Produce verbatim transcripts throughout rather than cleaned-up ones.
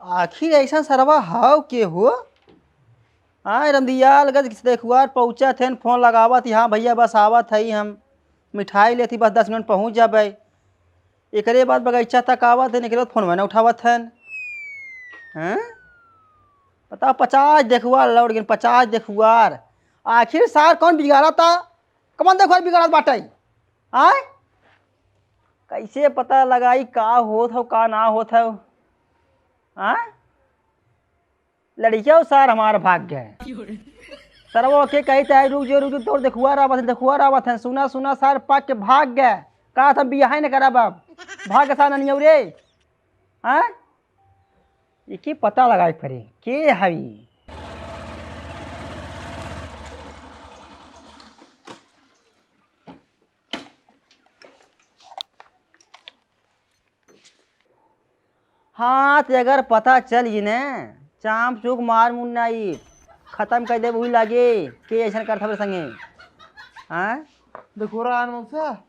आखिर ऐसा सरवा हव के हो? आय रमदियालगंज से देखुआर पहुँचत हन, फोन लगावत, "हाँ भैया, बस आवत हई, हम मिठाई लेती, बस दस मिनट पहुँच जाबे।" एकरे बाद बगीचा तक आवत हन, एकरे बाद फोनवे न उठावत हन। हैं? बताओ, पचास देखुआर लौट गए, पचास देखुआर। आखिर सार कौन बिगाड़ा था? कौन देखुआर बिगाड़त बाटे? आय? कैसे पता लगाई का होत हौ, का ना होत हौ? आय? लड़किया सार हमार भाग गए। सरवा के कहते हैं, "रुक जो, रुक जो, तोर देखुआर आवत है, देखुआर आवत है, सुना, सुना।" सार पाक के भाग गए। कहा था, "बियाह न करब अब।" भाग के सार ननियौ रे। हाँ? ये की पता लगाए के पड़ी, के हई? हाँ, त अगर पता चल गई ने, चाम चूक मार मुन्ना ई खत्म कर देब, वही लागे के ऐसन करत हमरे संगे। हाँ? देखो रहा मौसा।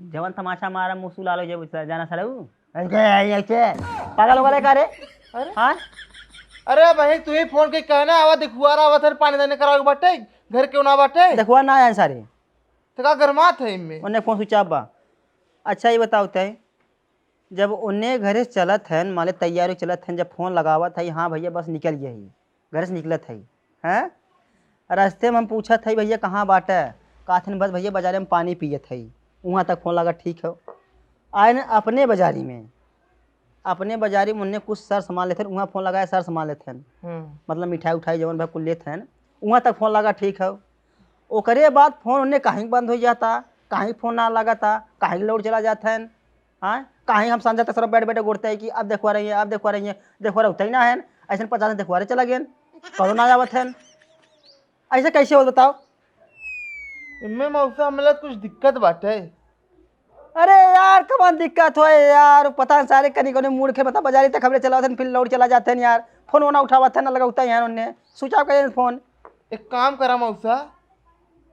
जवन तमाचा मारा मुसु लालो जब जाना सालू। ऐसे, ऐसे। पागल हो गए का रे? अरे? हाँ? अरे भाई, तू ही फोन के कहना, आवा देखुआर आवत है, पानी देने करावे बाटे, घर के ना बाटे। देखुआर ना आए सारे। तो का गरमात है इनमें? उन्हें फोन स्विच ऑफ बा। अच्छा, ये बताओ तय, जब उन्हें घरे से चलत हन, माले तैयार हो चलत हन, जब फोन लगावत है, "हाँ भैया, बस निकल गया ही, घरे से निकलत है।" हैं? रास्ते में हम पूछत है, "भैया, कहाँ बाटे?" कहत हन, "बस भैया, बाजारे में पानी पियत है।" वहाँ तक फोन लगा, ठीक है। आए न अपने बाजारी में, अपने बाजारी में उन्हें कुछ सर सामान लेत हन, वहाँ फोन लगाए, सर सामान लेत हन। हम्म। मतलब मिठाई उठाई जवन भाई कुल लेत हन, वहाँ तक फोन लगा, ठीक है। ओकरे बाद फोन उन्हें कहीं बंद हो जाता, कहीं फोन ना लगाता, कहीं लोड चला जात हन। हाँ, कहीं हम संझा तक सर बैठ बैठे गोड़ते हैं कि अब देखवा रही है, अब देखवा रही है, देखवा रहा उतना ही ना है, ऐसे पचास देखवा रहे चला गए, कौनो ना आवत है। ऐसे कैसे हो बताओ? इनमें मौसा मिलत कुछ दिक्कत बाटे। अरे यार, कौन दिक्कत होए यार? पता न सारे कनी कनी मूड़ के, बता, बाजारी तक हमरे चलावत हन, फिर लौट चला जात हन यार। फोन वोन उठावत हन, ना लगावत हन यार उन्हें। स्विच ऑफ करे फोन। एक काम करा मौसा,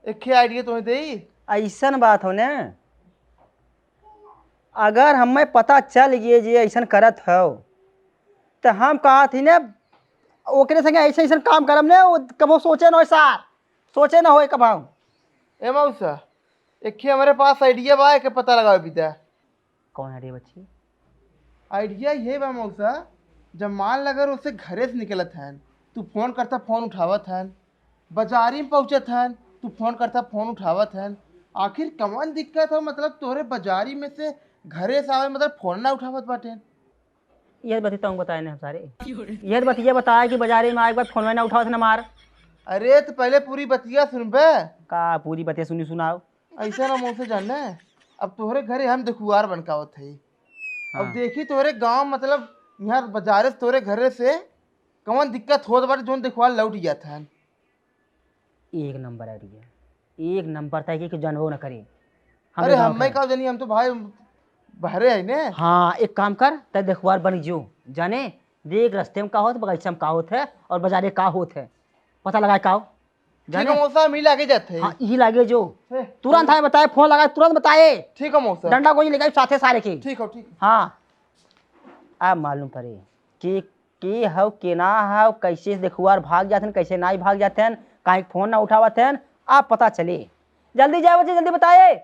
एक ठे आइडिया तुम्हें देई। ऐसन बात हो ने, अगर हमें पता चल गए जे ऐसन करत हो, तो हम कहत ही ने, ओकरे संगे ऐसे ऐसन काम करब ने, वो कबो सोचे न होए सार, सोचे न होए कबहू। ए मौसा, एक ठे हमरे पास आइडिया बा, एके पता लगावे बिदा। कौन आइडिया बच्ची? आइडिया ये बा मौसा, जब मान ल अगर उसे घरे से निकलत हन, तू फोन करता, फोन उठावत हन, बाजारी में पहुँचत हन, तू फोन करता, फोन उठावत हन, आखिर कवन दिक्कत हो? मतलब तोरे बाजारी में से घरे से आवे, मतलब फोन ना उठावत बाटे। ये बतिया तुमको बताए ने हम सारे। ये बतिया बताए कि बाजारी में आए के बाद फोन ना उठावत हन हमार। अरे, तो पहले पूरी बतिया सुनबे। का पूरी बतिया सुनी, सुनाओ। ऐसा ना मुँह से जान ले, अब तोहरे घरे हम देखुआर बन के आवत हई। अब हाँ। देखी तोहरे गाँव, मतलब, यहाँ बाजारे से तोहरे घरे से कौन दिक्कत होत बाटे, जोन देखुआर लौट जात हन। एक नंबर आइडिया, एक नंबर। तय कि जानबो न करे। हम अरे, तो गाँव हम के मैं हैं। का जानी, हम तो भाई बहरे है ने। हाँ, एक काम कर, तय देखुआर बन जो, जाने, देख रस्ते में का होत, बगीचा में का होत है और बाजारे का होत है, पता लगाए का हो। ठीक जाने? है मौसा, हम ही लागे जाते हैं। हाँ, यही लागे जो। हे। तुरंत आए बताए, फोन लगाए, तुरंत बताए। ठीक है मौसा। डंडा गोली लेके साथे सारे के। ठीक हो, ठीक। हाँ। अब मालूम पड़े कि के हव, के ना हव, कैसे देखुआर भाग जात हन, कैसे नाई भाग जात हन, काहे फोन ना उठावत हन, अब पता चले। जल्दी जाए बच्चे, जल्दी बताए।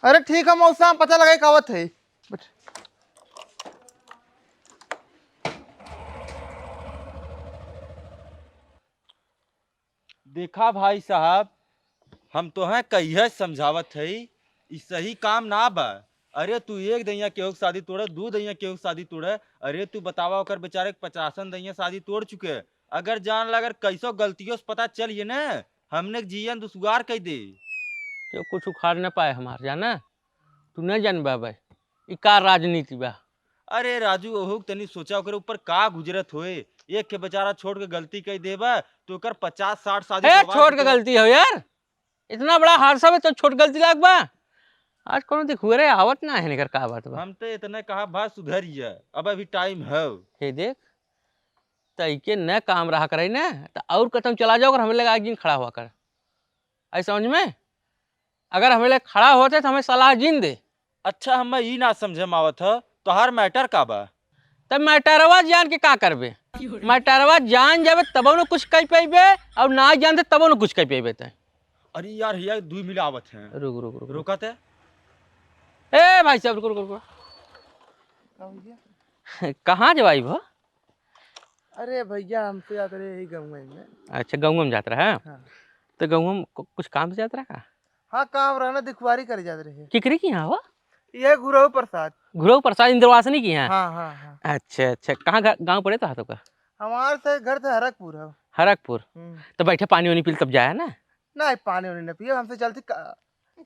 अरे ठीक है मौसा, हम पता लगाए के आवत है। बैठ। देखा भाई साहब, हम तोहें कहिए समझावत हई, ई सही काम ना बा। अरे तू एक दइया केहू के शादी तोड़े, दू दइया केहू के शादी तोड़े, अरे तू बतावा ओकर बेचारे के पचासन दइया शादी तोड़ चुके। अगर जान ला अगर कैसो गलतियों से पता चल ये न, हमने के जीवन दुश्वार कई दे। केहू कुछ उखाड़ न पाए हमार, जाना? तू न जानबा भाई, ई का राजनीति बा? अरे राजू, ओहू के तनी सोचा, ओकरे ऊपर का गुजरत होए। एक के बेचारा छोट के गलती कई देबा, तो ओकर पचास साठ शादी ए, करवा छोट के चुके। गलती हो यार, इतना बड़ा हादसा में तो छोट गलती लाग बा। आज कोनो देखुआरे आवत ना है, एकर का बात बा? हम तो इतने कहा, भा सुधरिया, अब अभी टाइम है। हे देख, तई के न काम रहा करे न, तो और कतम चला जाओ, अगर हमें लगा एक दिन खड़ा हुआ कर। आई समझ में? अगर हमें लिए खड़ा होते तो हमें सलाह जिन दे। अच्छा, हमें ई ना समझे में आवत ह, तोहार मैटर का बा? तब मैटरवा जान के का करबे? मैटरवा जान जाबे तबो न कुछ कह पइबे, और ना जानते तबो न कुछ कह पइबे तै। अरे यार, हिया दुई मिला आवत हैं। रुक, रुक, रुक, रुक। रुकत है। ए भाई साहब, रुको, रुको, रुको। का भैया? कहाँ जवाई भो? अरे भैया, हम तो जात रहे यही गाँव में। अच्छा, गाँव में जात रहा? हाँ। तो गाँव में कु-, कुछ काम से जात रहा का? हाँ, काम रहा ना, दिखवारी करे जात रहे। केकरे की यहाँ हो? ये घुरऊ प्रसाद। घुरऊ प्रसाद इंद्रवासिनी की यहाँ? हाँ, हाँ, हाँ। अच्छा, अच्छा, कहाँ घ-, गाँव पड़े तो हाथों का? हमारे से घर से हरकपुर है। हरकपुर? हम्म। तो बैठे पानी वानी पी तब जाए ना? नहीं, पानी वानी न पिए, हमसे चलती का,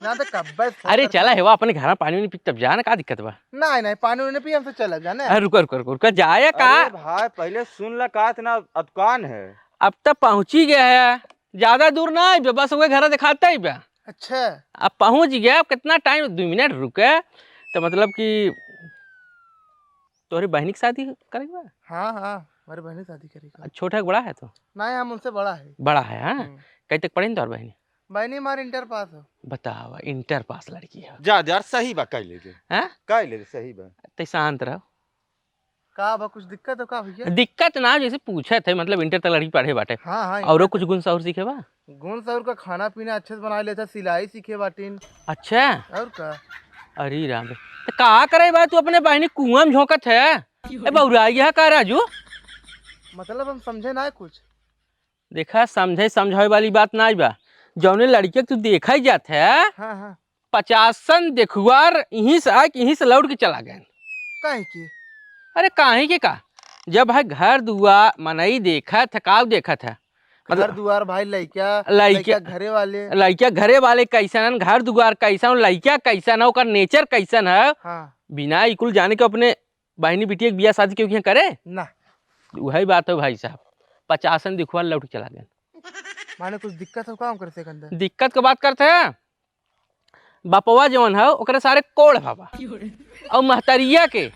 ना तो कब्बे फोन अरे करते। चला हेवा, अपने घर में पानी वानी पी तब जाए ना, का दिक्कत बा? नहीं, नहीं, पानी वानी न पिए, हमसे चला जाने। अरे रुका, रुका, रुका, रुका, जाए का? अरे भाई, पहले सुन ला का इतना अतकान है? अब तक पहुँची गया है, ज्यादा दूर ना आइबे, बस वही घर दिखाते ही बा। अच्छा। अब पहुँच गया, अब कितना टाइम, दो मिनट रुके, तो मतलब कि तोहरी बहनी की शादी करे के बा? हाँ, हाँ, हमारी बहनी शादी करे के बा। छोटा है, बड़ा है तो? नहीं, हम उनसे बड़ा है। बड़ा है, हाँ? हम्म। कई तक पढ़े न तोहर बहनी? बहनी हमारी इंटर पास हो। बतावा, इंटर पास लड़की है। जा, जा, सही बा, कह ले दे। हाँ? कह ले दे, सही बा। ते शांत रहो। का बा, कुछ दिक्कत हो का भैया? दिक्कत ना, जैसे पूछत है, मतलब इंटर तक लड़की पढ़े बाटे। हाँ, हाँ, औरो इंटर कुछ तक। गुण सहुर सीखे बा? गुण सहुर का खाना पीना अच्छे से बना लेता, सिलाई सीखे बाटिन। अच्छा? और का? अरे राम रे, तो का करे बा तू अपने बहनी कुआं में झोंकत है? ए बौरा, यह का राजू? मतलब हम समझे ना कुछ। देखा, समझे समझावे वाली बात ना बा। जौने लड़के के तू देखा ही जात है, हाँ, हाँ। पचासन देखुआर इहीं से आके इहीं से लौट के चला गए। काहे के? अरे काहे के का, जब है घर दुआर मनई देखत है, का देखत है? मतलब घर दुआर भाई, लइका, लइका लइका घरे वाले। लइका घरे वाले कैसन हन, घर दुआर कैसन, लइका कैसन है, ओकर नेचर कैसन है, हाँ। बिना ई कुल जाने के अपने बहिनी बिटिया के बियाह शादी केहू के यहाँ करे? ना। उहइ बात है भाई साहब, पचासन दिखुआ लौट के चला गए। माने कुछ दिक्कत हो का हम करते के अंदर? दिक्कत के बात करते हैं, बपवा जवन है ओकरे सारे कोढ़ भवा और महतरिया के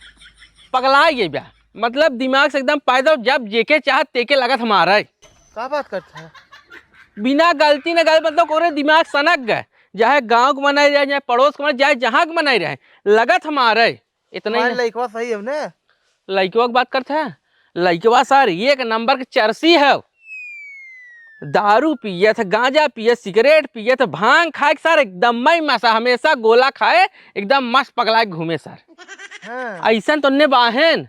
पगला गई बा, मतलब दिमाग से एकदम पैदल, जब जेके चाहत तेके लगत हमारा। का बात करता है? बिना गलती न गलत, मतलब ओकरे दिमाग सनक गए, चाहे गाँव के बनाए रहे, चाहे पड़ोस के बनाए, चाहे जहाँ के बनाए रहे, लगत हमारे। इतना ही हमारे ना। लइकवा सही है ने? लइकवा के बात करत है? लइकवा सर एक नंबर के चरसी है। दारू पियत, गांजा पियत, सिगरेट पियत, भांग खाए के सर एकदम मई मसा, हमेशा गोला खाए, एकदम मस्त पगला के घूमे सर। हाँ। ऐसन तो ने बाहेन,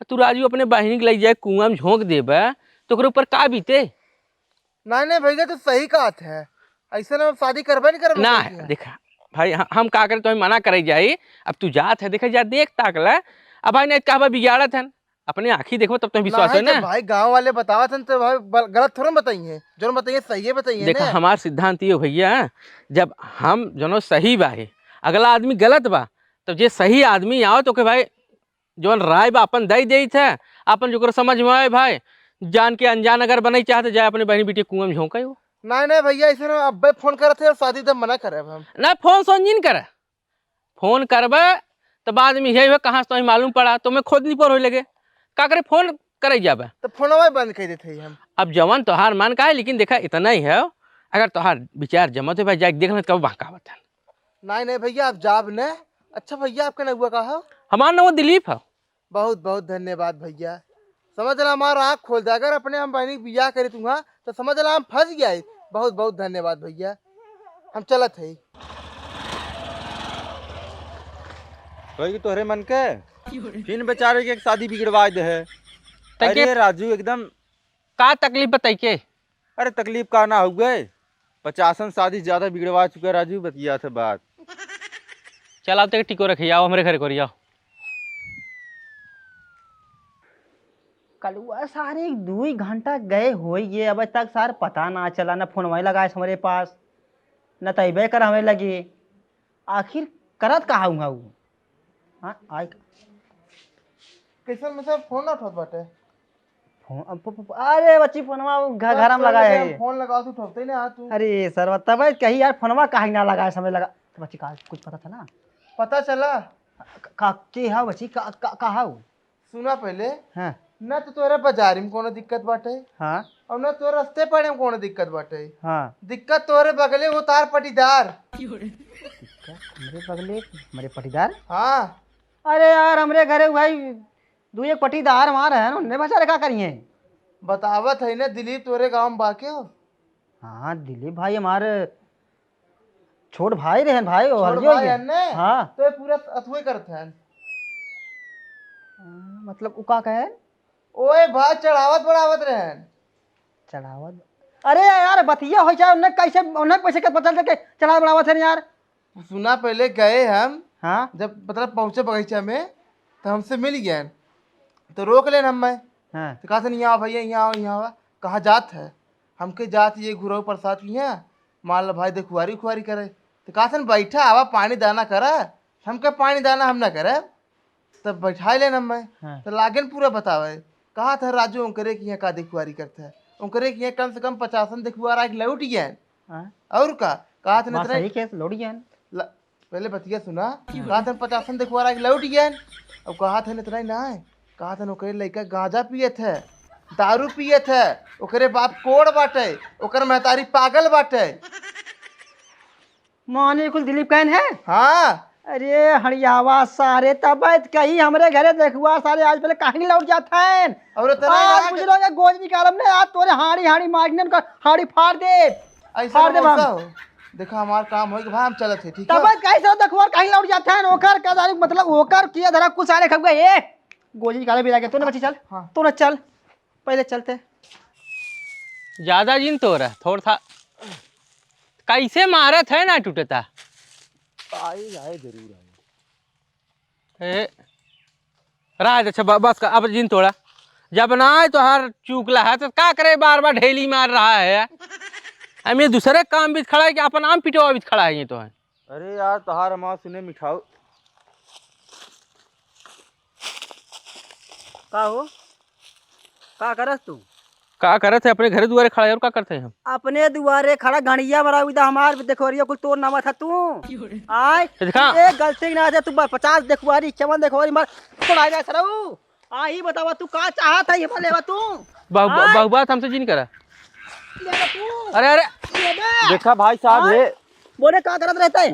तू राजू अपने बहिनी के लइ जाए कुआं में झोंक देबे, तो ओकरे ऊपर का बीते? नहीं, नहीं भैया, तू सही कहत है, ऐसे ना हम शादी करबे नहीं करब ना। देखा भाई, ह-, हम का करे, तो मना करे जाई। अब तू जात है, देखा जा, देख ताक ले। अब भाई नहीं कहबा बिगाड़त हन, अपने आँखी देखबो तब तो विश्वास ना, है जब ना। भाई गाँव वाले बतावत हन तो भाई ब-, गलत थोड़ा बताई है, जो बताइए सही है बताइए देखा ना। हमार सिद्धांत ये भैया, जब हम जनो सही बा है, अगला आदमी गलत बा, तो जे सही आदमी आओ तो के भाई जौन राय बा अपन दई देइत है, अपन जोकर समझ में आए भाई, जान के अनजान अगर बनई चाहत जाए अपने बहनी बिटिया कुआं में झोंके हो। नहीं, नहीं भैया, ऐसे ना अब्बे फोन करत है और शादी तब मना करे अब हम। ना फोन सोन जिन करे, फोन करबे तो बाद में यही हो कहाँ से तुम्हें मालूम पड़ा, तुम्हें खुद नहीं पर हो लगे, का करे फोन करे जाबे। तो फोनवा बंद कर देते हैं हम। अब जवन तोहार मन का है, लेकिन देखा इतना ही है, अगर तोहार विचार जमत हो भाई जाके देख ले कब बहकावत है। नहीं, नहीं भैया, आप जाब ने। अच्छा भैया, आपका नौवा का है? हमार नौवा दिलीप है। बहुत बहुत धन्यवाद भैया, समझ ला हमार आँख खोल दे। अगर अपने हम बहनी के बियाह करी तुहा तो समझ ला हम फंस गया। बहुत बहुत धन्यवाद भैया, हम चलत है। कही कि तोहरे मन के फिन बेचारे के शादी बिगड़वा दे है। तै के अरे राजू एकदम का तकलीफ बताई के? अरे तकलीफ का ना हुए, पचासन शादी ज्यादा बिगड़वा चुका राजू, बतिया थे बात। चल, आओ, ते टिको रखिए, आओ, हमरे घर करिए, आओ। कलुआ सारे एक दुई घंटा गए होई गए, अब तक सार पता ना चला, ना फोनवा लगाए हमरे पास, ना तैबे कर हमें लगे। आखिर करत कहाँ हुआ वो? हाँ, आइ कैसन में सब फोन ना उठत बाटे? फोन, अब प-, प-, अरे बच्ची, फोनवा उ घ-, बस घर में तोरे लगाए लगे है। हम फोन लगाओ, तू उठौते ना, आ तू। अरे सरवा, तब कही यार, फोनवा काहे ना लगाए, समय लगा। तो बच्ची, का कुछ पता चला? पता चला। क-, का, के हाउ बच्ची, का, का, का हाउ? सुना पहले। हाँ। ना तो तोरे बाजारी में कोनो दिक्कत बाटे। हाँ। और ना तोरे रस्ते पड़े में कोनो दिक्कत बाटे। हाँ। दिक्कत तोरे बगले वो तार पटीदार। दिक्कत हमरे बगले, हमरे पटीदार? हाँ। अरे यार, हमरे घरे भाई दू एक पटीदार हमार हैं, उन्हें बेचारे का करिए? बतावत है ना, दिलीप तोरे गाँव में बा के हो? हाँ, दिलीप भाई हमारे छोट भाई रहन भाई, वो छोट हरियो भाई है। है ने? हाँ। तो ये पूरा अथुए करत हैं। हाँ, मतलब उ का कहे? ओए भाई, चढ़ावत बढ़ावत रहन। चढ़ावत? अरे यार, बतिया हो जाए, उन्हें कैसे, उन्हें पैसे के पता चल के चढ़ावत बढ़ावत है यार? सुना, पहले गए हम, हाँ। जब मतलब पहुँचे बगीचा में, तो हमसे मिल गए, तो रोक लेन हम मैं। हाँ। तो कहा था, "यहाँ आओ भैया, यहाँ आओ, यहाँ आओ।" कहाँ जात है? हमके जात ये घुरऊ प्रसाद के यहाँ, मान लो भाई, देखुआरी उखुआरी करे। तो कहा था, "बैठा, आवा, पानी दाना करा।" हमके पानी दाना हम ना करे। तब बैठाए लेन हम मैं। हाँ। तो लागेन पूरा बतावे। कहा था, "राजू, उनकरे के यहाँ का देखुआरी करता है? उनकरे के यहाँ कम से कम पचासन देखुआर आके लौट गए।" हाँ। और का? कहा था, बात "इतना ही सही के, लौट गए।" ल-, पहले बतिया सुना। हाँ। कहा था, "पचासन देखुआर आके लौट गए।" अब कहा था, "इतना ही ना है।" कहा था, "ओकरे लइका गांजा पियत है, दारू पियत है, ओकरे बाप कोड़ बाटे, ओकर महतारी पागल बाटे।" माने कुल दिलीप कहन है? हाँ। अरे हड़ियावा सारे, तब कही हमरे घरे देखुआ सारे, आज पहले कहीं लौट जात हैं। और उतना आज यार बुझ लो, ये गोज निकालब ने, आज तोरे हाड़ी हाड़ी मारने का हाड़ी फाड़ दे। ऐसा फाड़ दे हम। हो। देखा, हमार काम होई कि भाई हम चलत है, ठीक है? तब कैसे देखुआ कहीं लौट जात हैं, ओकर का दारू, मतलब ओकर किया धरा कुछ सारे खब गए। ए, गोजी निकाले भी लगे, तू ना बची चल, हाँ। तू ना चल, पहले चलते। ज्यादा जिन तो रह, थोड़ा सा कैसे मारत है ना टूटता। आए, आए, जरूर आए। ए, राज, अच्छा, ब-, बस कर, अब जिन तोड़ा। जब ना आए तो हर चूक ला है, तो का करे, बार बार ढेली मार रहा है। हम ये दूसरे काम बीच खड़ा है कि अपन आम पिटवा बीच खड़ा है ये तो है। अरे यार, तोहार हमार सुने मिठाऊ। का हो? का करस तू? का करत है? अपने घरे दुआरे खड़ा है, और का करते हैं हम? अपने दुआरे खड़ा, घड़िया बड़ा उदा हमार देखोरिया कुल तोर नावा था तू। आय, ये देखा। एक गलती ना दे तू, ब-, पचास देखुआरी, इक्यावन देखुआरी मार, तोड़ा जा सरऊ। आ, ई बतावा, तू का चाहत है, ये बोले बा तू? बहु-, आय? बहु बात हमसे जिन करा। ले बा तू। अरे, अरे। ले बे। देखा भाई साहब, आय? ये बोले, का करत रहता है?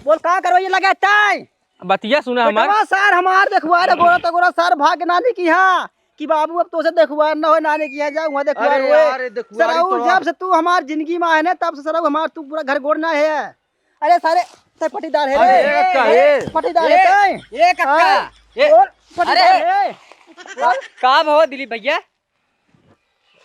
बोल, का करवाइए लगा है? बतिया सुना हमार। बेटवा सार हमार देखुआ रे, गोरा तो गोरा सार भाग नानी की हाँ, कि बाबू अब तोसे देखुआ न हो, नानी की हाँ जाओ, वहाँ देखुआ अरे रोए। यार, ये देखुआ सरऊ, तो जब से तू हमार जिंदगी में आए ना, तब से सरऊ हमार तू पूरा घर गोड़ ना है। अरे सारे, ते पटीदार है अरे रे। ए, कक्का, ए, ए। पटीदार ए, है ते। ए, कक्का, हाँ? ए, बोल, पटीदार अरे। है। का, का भवा दिलीप भैया?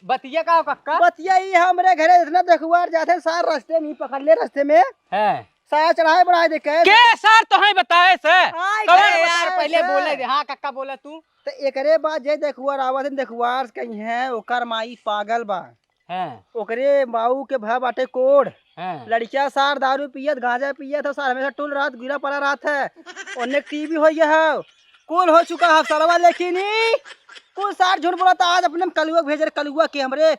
बतिया का हो, कक्का? बतिया ई हमरे घरे इतना देखुआर जाते सार रास्ते में पकड़ ले, रास्ते में। हैं। सार चढ़ाए बढ़ाए दे के। के सार तोहई बताए से? आय, कौन अरे बताए यार, पहले से? बोले दे। हाँ, कक्का बोला तू। तो एकरे बाद जे देखुआर आवत है, देखुआर कहीं है, ओकर माई पागल बा। हैं। ओकरे बाऊ के भा बाटे कोढ़। हैं। लड़किया सार दारू पियत, गांजा पियत हो, सार हमेशा टुल रात गिरा पड़ा रहत है। ओन्ने टीवी हो गया है, कुल हो चुका है सारवा, लेकिन ई कुल सार झूठ बोलत है। आज अपने कलुआ के भेज रहे, कलुआ के हमरे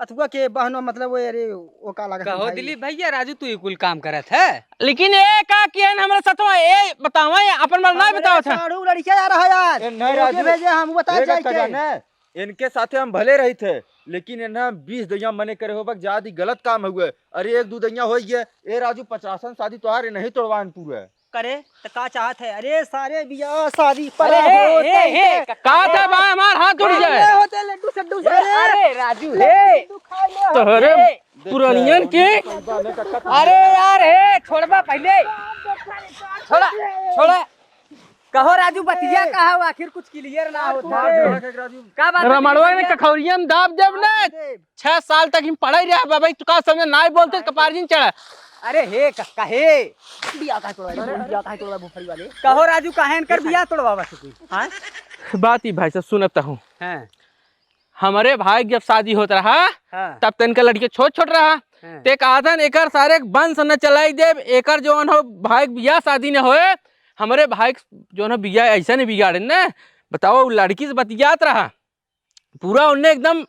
अथुआ के बहनो, मतलब वो, अरे, वो का लागत है कहो भाई? दिलीप भैया, राजू तू ई कुल काम करत है। लेकिन ए का किहन हमरे सथवा, ए बतावा, ए अपन मल ना अरे बतावत है। साढ़ू लड़किया जा रहा है यार। ए, नहीं ओके राजू। भेजे हम बता ए जाए कक्का के। जाने, इनके साथे हम भले रहित है, लेकिन इन्हें बीस दइया मने करे होबक जादी गलत काम हुए। अरे एक दू दइया होई गए, ए राजू पचासन शादी तोहार नहीं तोड़वान पूरा। करे त का चाहत है? अरे सारे बियाह शादी अरे परा हे, होते हे, हे, हैं। का था बा हमार हाथ उड़ जाए। अरे होते लड्डू सड्डू सारे। अरे राजू, हे। लड्डू खाए ले तोहरे होते। पुरानियन के। अरे यार, हे, छोड़बा पहले। छोड़ा, छोड़ा। कहो राजू, बतिया का हो, आखिर कुछ clear ना होत है। का बात है? रमणवा ने कखौरिया में दाब देब ने। छह साल तक हम पढ़ाई रहे बाबा, तू का समझे, नाई बोलते कपार जिन चढ़ा। अरे हे कक्का हे। बिया काहे तोड़वा, बिया काहे तोड़वा भोपड़ी वाले? कहो राजू, काहे इनकर बिया तोड़वा बस तू? हाँ? बात ही भाई साहब सुनत हूँ। हाँ। हमरे भाई के जब शादी होत रहा, हाँ। तब तो इनका लड़के छोट छोट रहा। हाँ। ते कहा था, "एकर सारे के वंश न चलाई देब, एकर जौन हो भाई के बियाह शादी न होए, हमरे भाई के जौन हो बियाह ऐसा नहीं बिगाड़े न।" बताओ, उ लड़की से बतियात रहा, पूरा उन्ने एकदम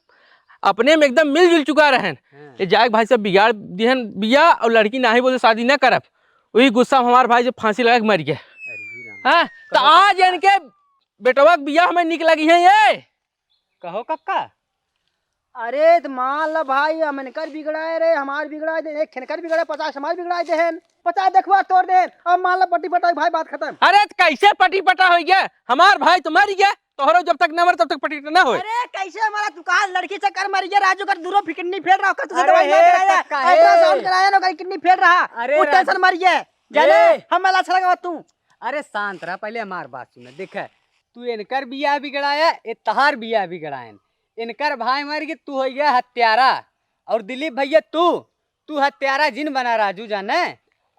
अपने में एकदम मिलजुल चुका रहन। हाँ। ये जाए के भाई सब बिगाड़ दिहन बियाह और लड़की नाही बोले शादी न करब, वही गुस्सा में हमार भाई जब फांसी लगा के मर गया। अरे राम। हाँ, तो कहो आज इनके बेटवा के बियाह में निक लगी है ये। कहो कक्का। अरे त मान ल भाई, हम इनकर बिगड़ाए रे, हमार बिगड़ाए दे, एक खेनकर बिगड़ाए, पचास हमार बिगड़ाए देहन, पचास देखुआ तोड़ देहन। अब मान ल पट्टी पटाई भाई, बात खतम। अरे त कैसे पट्टी पटा होइ गया? हमार भाई तो मर गया, तोहरो जब तक न मरे तब तक पटरी ना होए। अरे कैसे हमारा दुकान लड़की से कर मरिए राजू, कर दूरो फिकिर नहीं फेर रहा, कर तुझे अरे दवाई ना हे, कराया, तब का है? अल्ट्रासाउंड कराया ना, कर किडनी फेर रहा, अरे उस राजू। टेंशन मरिए। जाने ए। हम वाला अच्छा लगा तू। अरे शांत रहा, पहले हमार बात सुन। देख, तू इनकर बियाह बिगड़ाया, ए तहार बियाह बिगड़ायन। इनकर भाई मर गए, तू हो गया हत्यारा। और दिलीप भैया तू, तू हत्यारा जिन बना राजू जाने।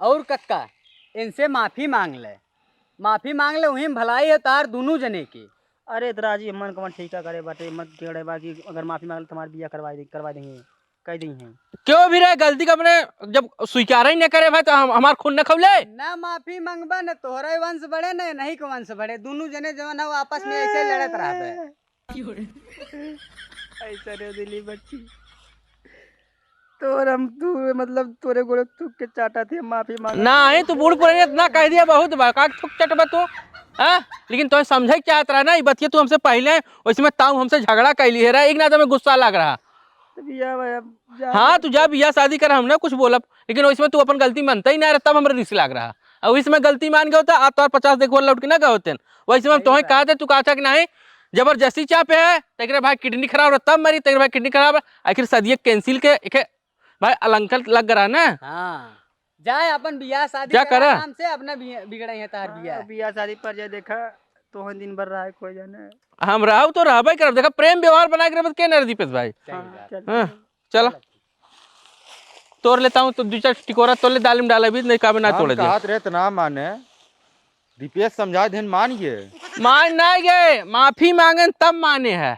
और कक्का, इनसे माफी मांग ले, माफी मांग ले, वहीं भलाई है तार दोनों जने की। अरे त राजी, मन कमन ठीका करे बाटे, मत केड़े बा कि अगर माफी मांग ले, तुम्हार बियाह करवा दे, करवा देंगे, कह दी हैं। क्यों भी रहे, गलती का अपने जब स्वीकार ही न करे भाई, तो हम, हमार खून न खौले। ना माफी मांगबा, न तोहरे वंश बढ़े, न नहीं के वंश बढ़े, दोनों जने जवन हो आपस में ऐसे लड़त रहबे। ऐसा रे दिली बच्ची, तोर हम तू, मतलब तोरे गोड़े थूक के चाटा थे, माफी मांगा। ना ही तू बूढ़ पुराने इतना कह दिया, बहुत बा, का थूक चटबा तू? हाँ, लेकिन तोहे समझे के चाहत रहा ना, ई बतिया तू हमसे पहले, वैसे में ताऊ हमसे झगड़ा कैली है रहा, एक ना तो हमें गुस्सा लग रहा। तो बिया भाई, अब जा हाँ, तू जा बिया शादी कर, हम ना कुछ बोलब, लेकिन वैसे में तू अपन गलती मानता ही ना रहा, तब हमरा रिस लाग रहा। और वैसे में गलती मान गए होता, आज तोर पचास देखो लौट के ना गए होते। वैसे में हम सही तोहे बात। कहा थे, तू कहा था कि नहीं, जबरदस्ती चापे है, तेरे भाई किडनी खराब रहा तब मरी, तेरे भाई किडनी खराब रहा, आखिर शादी कैंसिल के, एक भाई अलंकल लग रहा ना। हाँ, जाए अपन बियाह शादी जा करे करा। आराम से, अपना बिया-, बिगड़े है तार हाँ, बियाह। बियाह शादी पर जाए देखा, तोहन दिन भर रहा है कोई जाने। हम रहब तो रहबे करब, देखा प्रेम व्यवहार बना के रहब, के ना रह दीपेश भाई। सही हाँ, बात। चल। हाँ, चला। चल। तोड़ लेता हूँ तो दो चार टिकोरा तोड़ ले, दाल में डाला भी नहीं, काबे ना हम तोड़े दे। कहत रहे त ना माने, दीपेश समझा देन मान गए। मान ना गए, माफी मांगन तब माने है।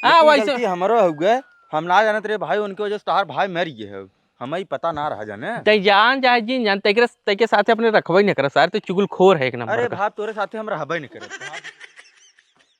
हाँ, लेकिन वैसे गलती हमरो हो गए, हम ना जानत रहे भाई, उनके वजह से तोहार भाई मर गए हो, हमें ही पता ना रहा जाने। ते जान चाहे जिन जान, तेकरे, तेके साथे अपने रखबे नहीं करे, सारे तो चुगलखोर है एक नंबर अरे का। भाई, तोरे साथे हम रहबे नहीं करे।